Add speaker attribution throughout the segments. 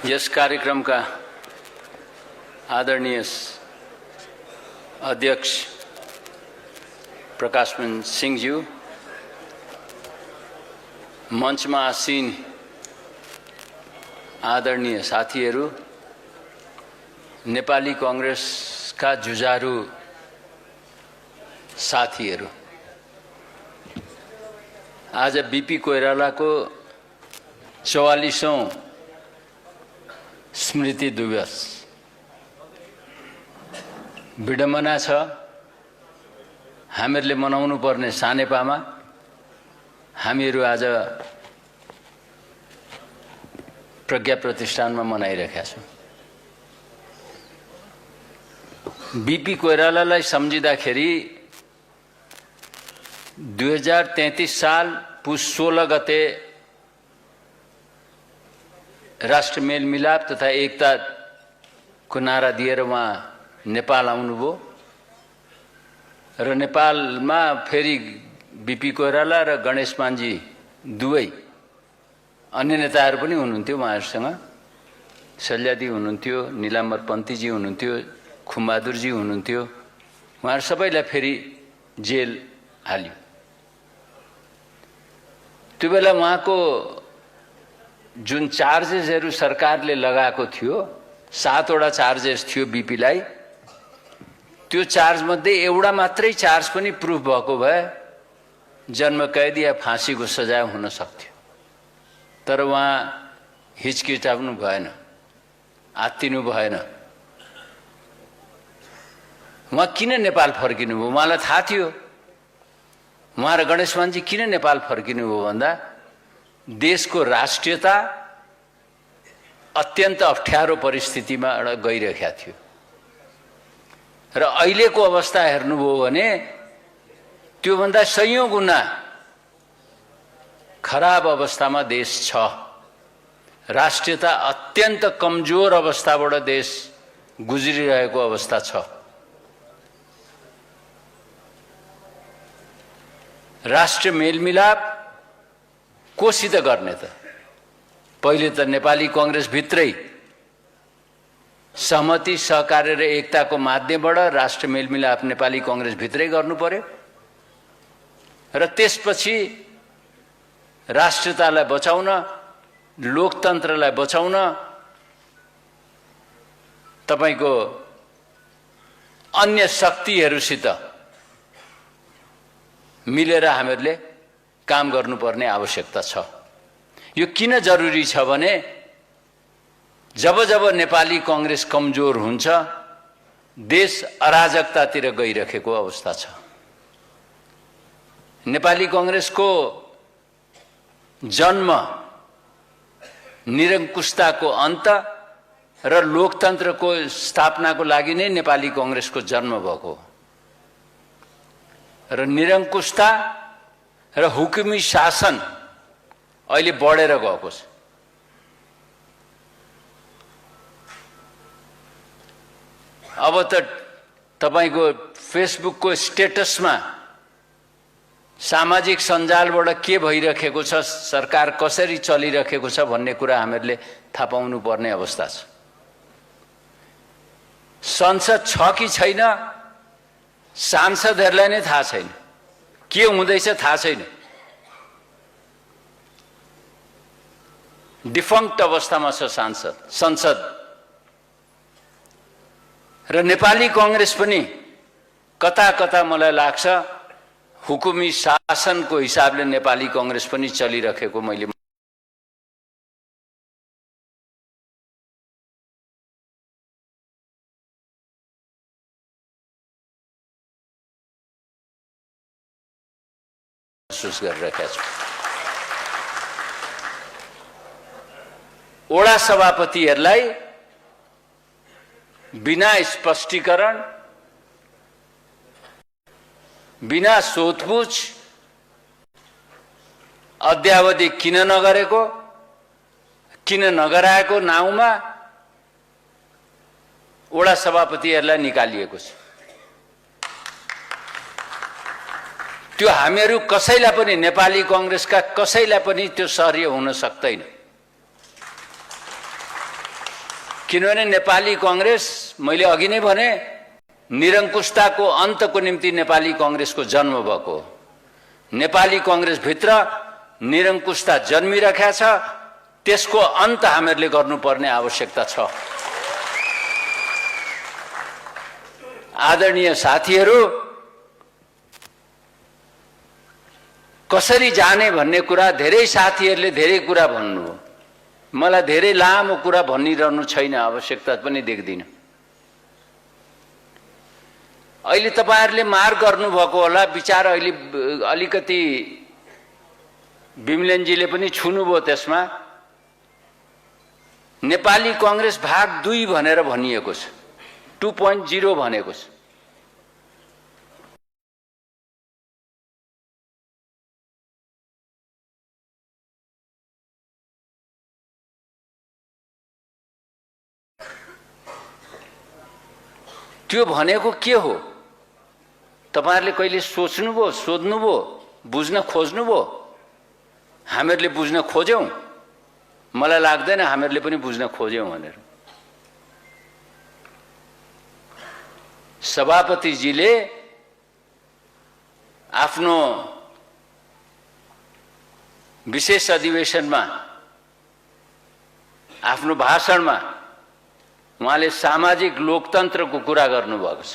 Speaker 1: यस कार्यक्रमका आदरणीय अध्यक्ष प्रकाशमान सिंहज्यू, मञ्चमा आसीन आदरणीय साथीहरू, नेपाली कांग्रेसका जुझारू साथीहरू, आज बीपी कोइरालाको 44औं स्मृति दिवस विडम्बना छ। हामीहरूले मनाउनु पर्ने सानेपामा हामीहरू आज प्रज्ञा प्रतिष्ठानमा मनाइरहेका छौँ। बीपी कोइरालालाई सम्झिँदाखेरि 2033 साल पुस 16 गते राष्ट्र मेलमिलाप तथा एकता को नारा दिएर उहाँ नेपाल आउनुभयो र नेपालमा फेरि बीपी कोइराला र गणेश मानजी दुवै अन्य नेताहरू पनि हुनुहुन्थ्यो। उहाँहरूसँग शल्यादी हुनुहुन्थ्यो, नीलाम्बर पन्थीजी हुनुहुन्थ्यो, खुमबहादुरजी हुनुहुन्थ्यो। उहाँहरू सबैलाई फेरि जेल हाल्यो। त्यो बेला उहाँको जुन चार्जेसहरू सरकारले लगाएको थियो, 7 वटा चार्जेस थियो बीपीलाई। त्यो चार्ज मध्ये एउटा मात्रै चार्ज पनि प्रुफ भएको भए जन्म कैद या फाँसीको सजाय हुन सक्थ्यो। तर उहाँ हिचकिचाउनु भएन, आत्तिनु भएन। उहाँ किन नेपाल फर्किनु भयो? उहाँलाई थाहा थियो। उहाँ र गणेशमानजी किन नेपाल फर्किनु भयो भन्दा देशको राष्ट्रियता अत्यन्त अप्ठ्यारो परिस्थितिमा गइरहेको थियो र अहिलेको अवस्था हेर्नुभयो भने त्योभन्दा सयौं गुना खराब अवस्थामा देश छ। राष्ट्रियता अत्यन्त कमजोर अवस्थाबाट देश गुज्रिरहेको अवस्था छ। राष्ट्रिय मेलमिलाप कोसित गर्ने त पहिले त नेपाली कांग्रेस भित्रै सहमति, सहकार्य र एकताको माध्यमबाट राष्ट्र मेलमिलाप नेपाली कांग्रेस भित्रै गर्नु पर्यो र त्यसपछि राष्ट्रियतालाई बचाउन, लोकतन्त्रलाई बचाउन तपाईको अन्य शक्तिहरूसित मिलेर हामीहरूले काम गर्नुपर्ने आवश्यकता छ। यो किन जरुरी छ भने जब जब नेपाली कांग्रेस कमजोर हुन्छ देश अराजकतातिर गइरहेको अवस्था छ। नेपाली कांग्रेसको जन्म निरंकुशताको अन्त र लोकतन्त्रको स्थापनाको लागि नै नेपाली कांग्रेसको जन्म भएको र निरंकुशता र हुकुमी शासन अहिले बढेर गएको छ। अब त तपाईको फेसबुकको स्टेटसमा सामाजिक सञ्जालबाट के भइरहेको छ, सरकार कसरी चलिरहेको छ भन्ने कुरा हामीहरूले थाहा पाउनु पर्ने अवस्था छ। संसद छ कि छैन सांसदहरूलाई नै थाहा छैन, के हुँदैछ थाहा छैन। डिफङ्क्ट अवस्थामा छ संसद र नेपाली कांग्रेस पनि कता कता मलाई लाग्छ हुकुमी शासनको हिसाबले नेपाली कांग्रेस पनि चलिरहेको मैले महसुस गरिरहेका छु। वडा सभापतिहरूलाई बिना स्पष्टीकरण, बिना सोधपुछ अद्यावधि किन नगरेको, किन नगराएको नाउँमा वडा सभापतिहरूलाई निकालिएको छ। त्यो हामीहरू कसैलाई पनि, नेपाली कांग्रेसका कसैलाई पनि त्यो सहर्य हुन सक्दैन। किनभने नेपाली कांग्रेस मैले अघि नै भने निरंकुशताको अन्तको निम्ति नेपाली कांग्रेसको जन्म भएको हो। नेपाली कांग्रेस भित्र निरंकुशता जन्मिरहेको छ, त्यसको अन्त हामीहरूले गर्नुपर्ने आवश्यकता छ। आदरणीय साथीहरू, कसरी जाने भन्ने कुरा धेरै साथीहरूले धेरै कुरा भन्नुभयो। मलाई धेरै लामो कुरा भनिरहनु छैन, आवश्यकता पनि देख्दिन। अहिले तपाईहरुले मार गर्नुभएको होला, विचार अहिले अलिकति बिमलेनजीले पनि छुनुभयो। त्यसमा नेपाली कांग्रेस भाग 2 भनेर भनिएको छ, 2.0 भनेको छ। त्यो भनेको के हो तपाईहरुले कहिले सोच्नुभयो, सोध्नुभयो, बुझ्न खोज्नुभयो? हामीहरूले बुझ्न खोज्यौं? मलाई लाग्दैन हामीहरूले पनि बुझ्न खोज्यौं भनेर। सभापतिजीले आफ्नो विशेष अधिवेशनमा आफ्नो भाषणमा उहाँले सामाजिक लोकतन्त्रको कुरा गर्नुभएको छ।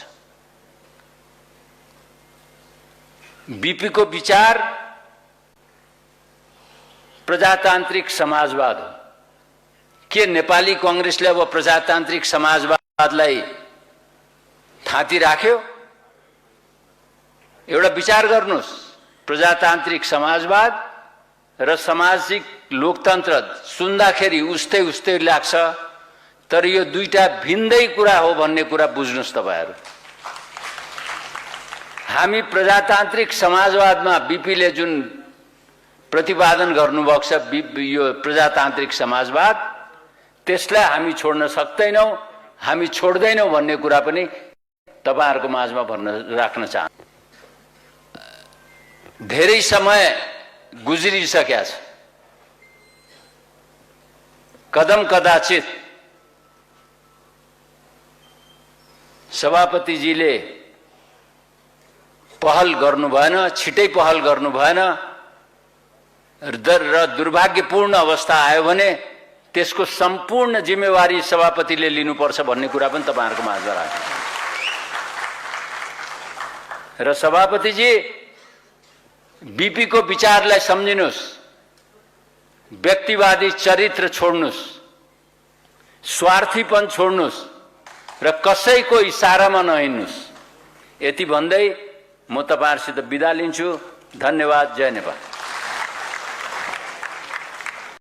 Speaker 1: बीपी को विचार प्रजातान्त्रिक समाजवाद हो। के नेपाली कांग्रेसले अब प्रजातान्त्रिक समाजवादलाई थाती राख्यो? एउटा विचार गर्नुस्, प्रजातान्त्रिक समाजवाद र सामाजिक लोकतन्त्र सुन्दाखेरि उस्तै उस्तै लाग्छ, तर यो दुईटा भिन्दै कुरा हो भन्ने कुरा बुझ्नुस् तपाईहरु। हामी प्रजातान्त्रिक समाजवादमा बीपीले जुन प्रतिपादन गर्नुभएको छ, यो प्रजातान्त्रिक समाजवाद, त्यसलाई हामी छोड्न सक्दैनौं, हामी छोड्दैनौं भन्ने कुरा पनि तपाईहरुको माझमा भन्न राख्न चाहन्छु। धेरै समय गुज्रिसकेको छ, कदम कदाचित सभापतिजीले पहल गर्नु भएन, छिटै पहल गर्नु भएन र दुर्भाग्यपूर्ण अवस्था आयो भने त्यसको सम्पूर्ण जिम्मेवारी सभापतिले लिनुपर्छ भन्ने कुरा पनि तपाईहरुको माझमा राख्छु। र सभापतिजी बीपी को विचारलाई सम्झिनुस्, व्यक्तिवादी चरित्र छोड्नुस्, स्वार्थीपन छोड्नुस् र कसैको इशारामा नहिँड्नुस्। यति भन्दै म तपाईहरुसित बिदा लिन्छु। धन्यवाद। जय नेपाल।